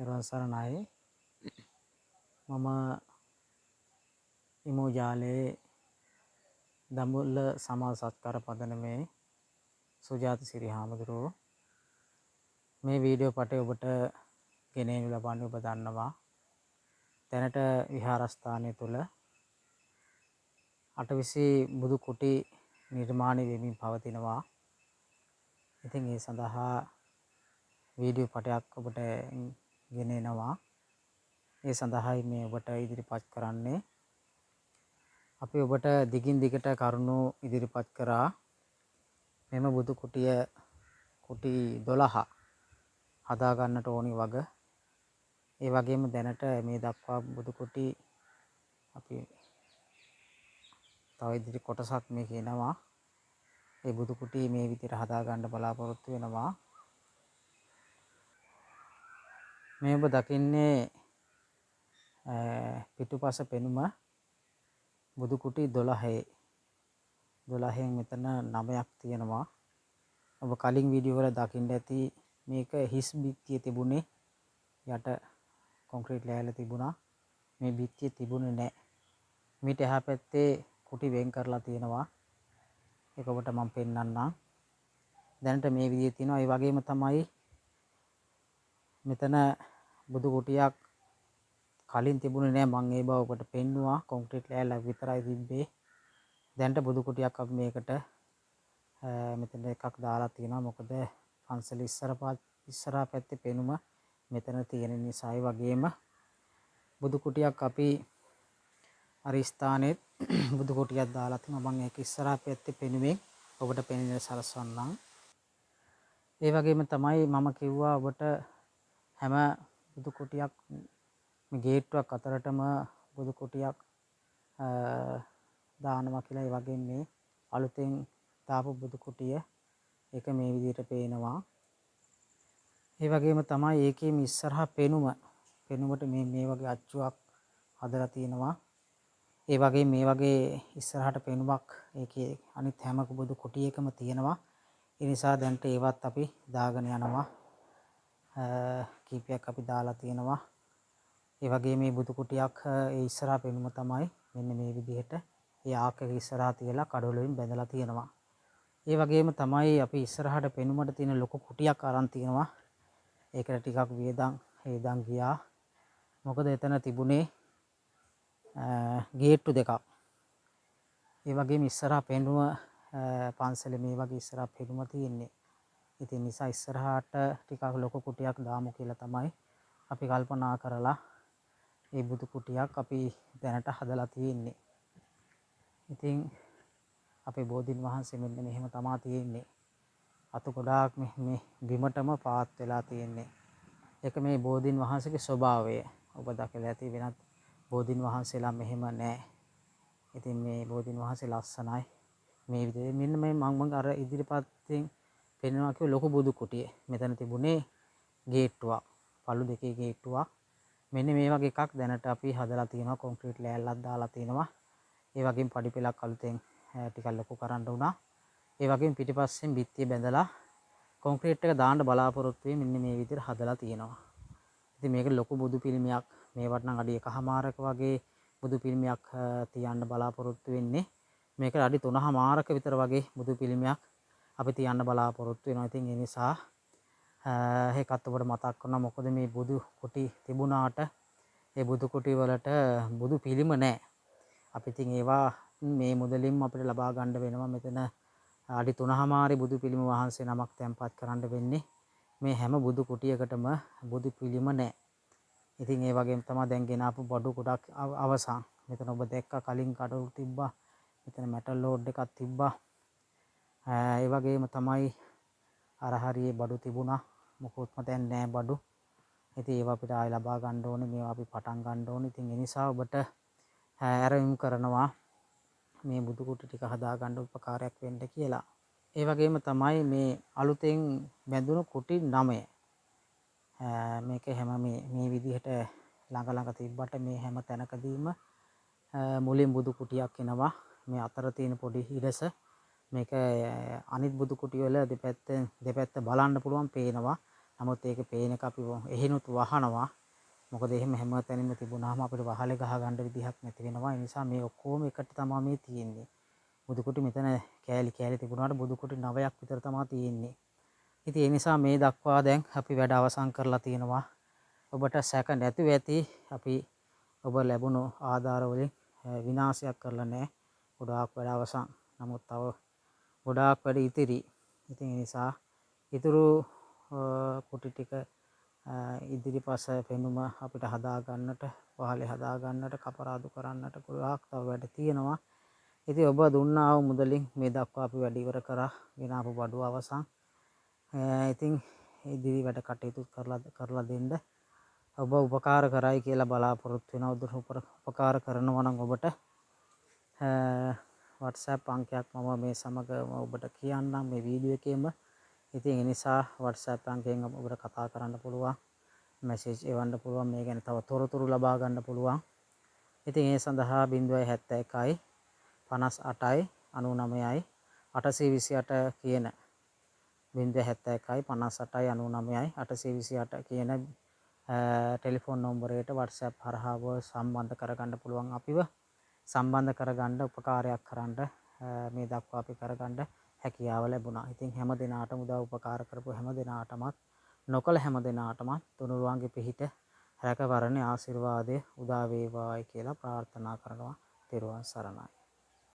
තෙරුවන් සරණයි. මම ඉමෝ ජාලයේ දඹුල්ල සමාජ සත්කාර පදනමේ සුජාත සිරි හාමුදුරුවෝ මේ වීඩියෝ පටය ඔබට ගෙන එනු ලබන්නේ ඔබ දන්නවා. දැනට විහාරස්ථානය තුළ අටවිසි බුදු කුටි නිර්මාණය වෙමින් පවතිනවා. ඉතින් ඒ සඳහා වීඩියෝ පටයක් ඔබට ගෙන එනවා. ඒ සඳහායි මේ ඔබට ඉදිරිපත් කරන්නේ. අපි ඔබට දිගින් දිගට කරුණු ඉදිරිපත් කරා. මෙම බුදු කුටිය කුටි 12 හදා ගන්නට ඕනි වග. ඒ වගේම දැනට මේ දක්වා බුදු කුටි අපි තව ඉදිරි කොටසක් මේ කියනවා. ඒ බුදු කුටි මේ විදිහට හදා ගන්න බලාපොරොත්තු වෙනවා. මේ ඔබ දකින්නේ පිටුපස පෙනුම බුදු කුටි 12 12න් මෙතන 9ක් තියෙනවා. ඔබ කලින් වීඩියෝ වල දකින්න ඇති මේක හිස් බිත්තිය තිබුණේ, යට කොන්ක්‍රීට් ලෑල්ල තිබුණා. මේ බිත්තිය තිබුණේ නෑ. මීට එහා පැත්තේ කුටි වෙන් කරලා තියෙනවා. ඒක ඔබට මම පෙන්නන්නම්. දැනට මේ විදිහේ තියෙනවා. ඒ වගේම තමයි මෙතන බුදු කුටියක් කලින් තිබුණේ නෑ. මං ඒ බව ඔබට පෙන්නුවා. කොන්ක්‍රීට් ලෑල්ලක් විතරයි තිබ්බේ. දැනට බුදු කුටියක් අපි මේකට මෙතන එකක් දාලා තියෙනවා. මොකද පන්සල ඉස්සරහා පැත්තේ පෙනුම මෙතන තියෙන නිසා. ඒ වගේම බුදු කුටියක් අපි අර ස්ථානයේත් බුදු කුටියක් දාලා තියෙනවා. මං ඒක ඉස්සරහා පැත්තේ පෙනුමෙන් ඔබට පෙනෙන සලස්වන්නම්. ඒ වගේම තමයි මම කිව්වා ඔබට හැම බුදු කුටියක් මේ ගේට්ටුවක් අතරටම බුදු කුටියක් දානවා කියලා. ඒ වගේම මේ අලුතෙන් දාපු බුදු කුටිය ඒක මේ විදිහට පේනවා. ඒ වගේම තමයි ඒකේ මේ ඉස්සරහා පෙනුමට මේ වගේ අච්චුවක් හදලා තියෙනවා. ඒ වගේ මේ වගේ ඉස්සරහට පෙනුමක් ඒකේ අනිත් හැම බුදු කුටියකම තියෙනවා. ඒ නිසා දැන්ට ඒවත් අපි දාගෙන යනවා. කීපයක් අපි දාලා තියෙනවා. ඒ වගේ මේ බුදු කුටියක් ඒ ඉස්සරහා පෙනුම තමයි මෙන්න මේ විදිහට ඒ ආක් එක ඉස්සරහා තියලා කඩොල් වලින් බැඳලා තියෙනවා. ඒ වගේම තමයි අපි ඉස්සරහට පෙනුමට තියෙන ලොකු කුටියක් අරන් තියෙනවා. ඒකට ටිකක් වේදම් ගියා. මොකද එතන තිබුණේ ගේට්ටු දෙකක්. ඒ වගේම ඉස්සරහා පෙනුම පන්සලේ මේ වගේ ඉස්සරහා පෙනුම තියෙන්නේ. ඉතින් නිසා ඉස්සරහට ටිකක් ලොකු කුටියක් දාමු කියලා තමයි අපි කල්පනා කරලා ඒ බුදු කුටියක් අපි දැනට හදලා තියෙන්නේ. ඉතින් අපේ බෝධින් වහන්සේ මෙන්න මෙහෙම තමා තියෙන්නේ. අතු ගොඩාක් මේ බිමටම පාත් වෙලා තියෙන්නේ. ඒක මේ බෝධින් වහන්සේගේ ස්වභාවය. ඔබ දැකලා ඇති වෙනත් බෝධින් වහන්සේලා මෙහෙම නෑ. ඉතින් මේ බෝධින් වහන්සේ ලස්සනයි. මේ විදිහට මෙන්න මේ මං අර ඉදිරිපත්ෙන් පෙන්වනවා කිව්ව ලොකු බුදු කුටිය. මෙතන තිබුණේ ගේට්ටුවක්. පළු දෙකේ ගේට්ටුවක්. මෙන්න මේ වගේ එකක් දැනට අපි හදලා තියෙනවා. කොන්ක්‍රීට් ලෑල්ලක් දාලා තියෙනවා. ඒ වගේම පඩි පෙළක් අලුතෙන් ටිකක් ලොකු කරන්න වුණා. ඒ වගේම පිටිපස්සෙන් බිත්තිය බැඳලා කොන්ක්‍රීට් එක දාන්න බලාපොරොත්තු වෙමින් මෙන්න මේ විදිහට හදලා තියෙනවා. ඉතින් මේක ලොකු බුදු පිළිමයක්. මේවට නම් අඩි එකහමාරක වගේ බුදු පිළිමයක් තියන්න බලාපොරොත්තු වෙන්නේ. මේක අඩි තුනහමාරක විතර වගේ බුදු පිළිමයක් අපි තියන්න බලාපොරොත්තු වෙනවා. ඉතින් ඒ නිසා ඒකත් ඔබට මතක් කරනවා. මොකද මේ බුදු කුටි තිබුණාට ඒ බුදු කුටි වලට බුදු පිළිම නෑ. අපි ඉතින් ඒවා මේ මුදලින්ම අපිට ලබා ගන්න වෙනවා. මෙතන අඩි තුනහමාරේ බුදු පිළිම වහන්සේ නමක් තැන්පත් කරන්න වෙන්නේ. මේ හැම බුදු කුටියකටම බුදු පිළිම නෑ. ඉතින් ඒ වගේම තමයි දැන් ගෙනාපු බඩු ගොඩක් අවසන්. මෙතන ඔබ දැක්ක කලින් කඩොල් තිබ්බා. මෙතන මැටල් ලෝඩ් එකක් තිබ්බා. ඒ වගේම තමයි අර හරියේ බඩු තිබුණා. මොකොත්ම දැන් නෑ බඩු. ඉතින් ඒවා අපිට ආයෙ ලබා ගන්න ඕනේ. මේවා අපි පටන් ගන්න ඕනේ. ඉතින් ඒ නිසා ඔබට ඇරයුම් කරනවා මේ බුදු කුටි ටික හදා ගන්න උපකාරයක් වෙන්න කියලා. ඒ වගේම තමයි මේ අලුතෙන් බැඳුණු කුටි 9. මේක හැම මේ විදිහට ළඟ ළඟ තිබ්බට මේ හැම තැනකදීම මුලින් බුදු කුටියක් එනවා. මේ අතර තියෙන පොඩි ඉඩස මේක අනිත් බුදු කුටි වල දෙපැත්ත බලන්න පුළුවන් පේනවා. නමුත් ඒක පේන එක අපි එහෙනුත් වහනවා. මොකද එහෙම හැම තැනින්ම තිබුණාම අපිට වහලේ ගහ ගන්න විදිහක් නැති වෙනවා. ඒ නිසා මේ ඔක්කොම එකට තමයි මේ තියෙන්නේ. බුදු කුටි මෙතන කෑලි කෑලි තිබුණාට බුදු කුටි 9ක් විතර තමයි තියෙන්නේ. ඉතින් ඒ නිසා මේ දක්වා දැන් අපි වැඩ අවසන් කරලා තියෙනවා. ඔබට සැක නැතුව ඇති අපි ඔබ ලැබුණු ආධාර වලින් විනාශයක් කරලා නැහැ. ගොඩාක් වැඩ අවසන්. නමුත් තව ගොඩාක් වැඩ ඉතිරි. ඉතින් ඒ නිසා ඉතුරු කුටි ටික ඉදිරිපස පෙනුම අපිට හදා ගන්නට, වහලේ හදා ගන්නට, කපරාදු කරන්නට ගොඩාක් තව වැඩ තියෙනවා. ඉතින් ඔබ දුන්නා වූ මුදලින් මේ දක්වා අපි වැඩ ඉවර කරා. ගෙනාපු බඩුව අවසන්. ඉතින් ඉදිරි වැඩ කටයුතු කරලා දෙන්න ඔබ උපකාර කරයි කියලා බලාපොරොත්තු වෙනවා. ඔබ උපකාර කරනවා නම් ඔබට WhatsApp අංකයක් මම මේ සමග ඔබට කියන්නම් මේ වීඩියෝ එකේම. ඉතින් ඒ නිසා WhatsApp අංකයෙන් ඔබට කතා කරන්න පුළුවන්, මැසේජ් එවන්න පුළුවන්, මේ ගැන තව තොරතුරු ලබා ගන්න පුළුවන්. ඉතින් ඒ සඳහා 071 58 99 828 කියන 071 58 99 828 කියන ටෙලිෆෝන් නම්බරයට WhatsApp හරහා ඔබ සම්බන්ධ කරගන්න පුළුවන්. අපිව සම්බන්ධ කරගන්න, උපකාරයක් කරන්න මේ දක්වා අපි කරගන්න හැකියාව ලැබුණා. ඉතින් හැම දෙනාටම උදව් උපකාර කරපු හැම දෙනාටමත්, නොකළ හැම දෙනාටමත් තුනුරුවන්ගේ පිහිට, රැකවරණේ, ආශිර්වාදය උදා වේවායි කියලා ප්‍රාර්ථනා කරනවා. තෙරුවන් සරණයි.